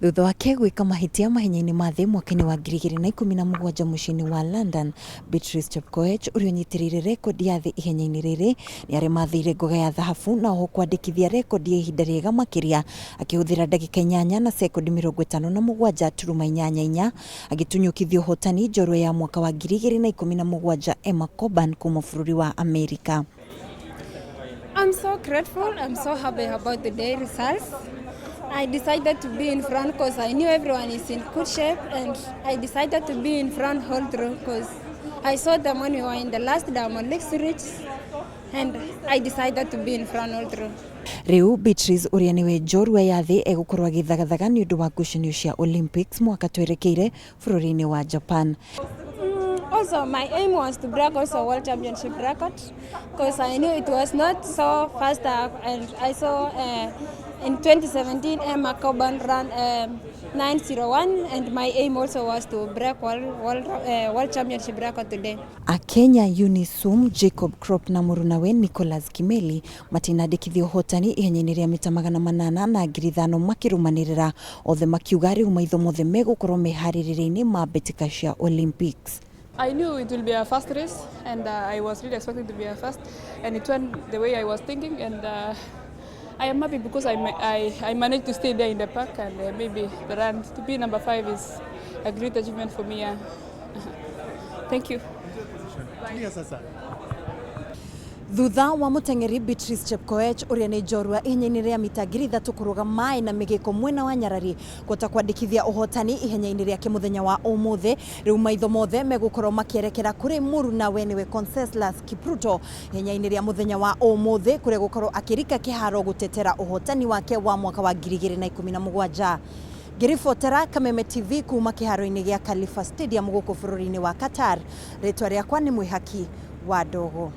Thutha wake gwĩka mahĩtia mahenya-inĩ ma thĩ mwaka-inĩ wa 2017 mũciĩ-inĩ wa London, Beatrice Chepkoech ũrĩa ũnyitĩrĩire rekondi ya thĩ ihenya-inĩ rĩrĩ nĩ aremathĩire ngoga ya thahabu na oho kwandĩkithia rekondi ya ihinda rĩega makĩria akĩhũthĩra ndagĩka 8 na sekondi 57.84 agĩtunyũkithia ũhotani njorua ya mwaka wa 2017 Emma Coburn kuma bũrũri wa Amerika. I'm so grateful. I'm so happy about the day results. I decided to be in front because I knew everyone is in good shape, and I decided to be in front whole through because I saw them when we were in the last Diamond League series, and I decided to be in front all through. Rĩu Beatrice ũrĩa nĩwe njorua ya thĩ egũkorwo agĩthagathaga nĩ ũndũ wa ngucanio cia Olympics mwaka twerekeire bũrũri-inĩ wa Japan. Also, my aim was to break also world championship record because I knew it was not so fast and I saw in 2017 Emma Coburn ran 901, and my aim also was to break world championship record today. Akenya Eunice Sum, Jacob Krop na mũrunawe Nicholas Kimeli matinandĩkithia ũhotani ihenya-inĩ rĩa mita 800 na 5,000 makĩrũmanĩrĩra, othe makiuga rĩu maitho mothe megũkorwo meharĩrĩria-inĩ ma mbĩtĩka cia Olympics. I knew it will be a fast race, and I was really expecting to be a fast, and it went the way I was thinking, and I am happy because I managed to stay there in the pack, and maybe the run to be number 5 is a great achievement for me. Yeah. Thank you. Sasa. Thutha wa mũteng'eri Beatrice Chepkoech ũrĩa nĩ njorua ihenya-inĩ rĩa mita 3,000 kũrũga maĩ na mĩgĩko mwena wa Nyarari kũhota kwandĩkithia ũhotani ihenya-inĩ rĩake mũthenya wa ũmũthĩ, rĩu maitho mothe megũkorwo makĩerekera kũrĩ mũrunawe nĩwe Conseslus Kipruto ihenya-inĩ rĩa mũthenya wa ũmũthĩ kũrĩa gũkorwo akĩrika kĩharo gũtetera ũhotani wake wa mwaka wa 2017. Ngĩribotera Kameme TV kuma kĩharo-inĩ gĩa Khalifa Stadium gũkũ bũrũri-inĩ wa Qatar, rĩtwa rĩakwa nĩ Mwĩhaki wa Ndogo.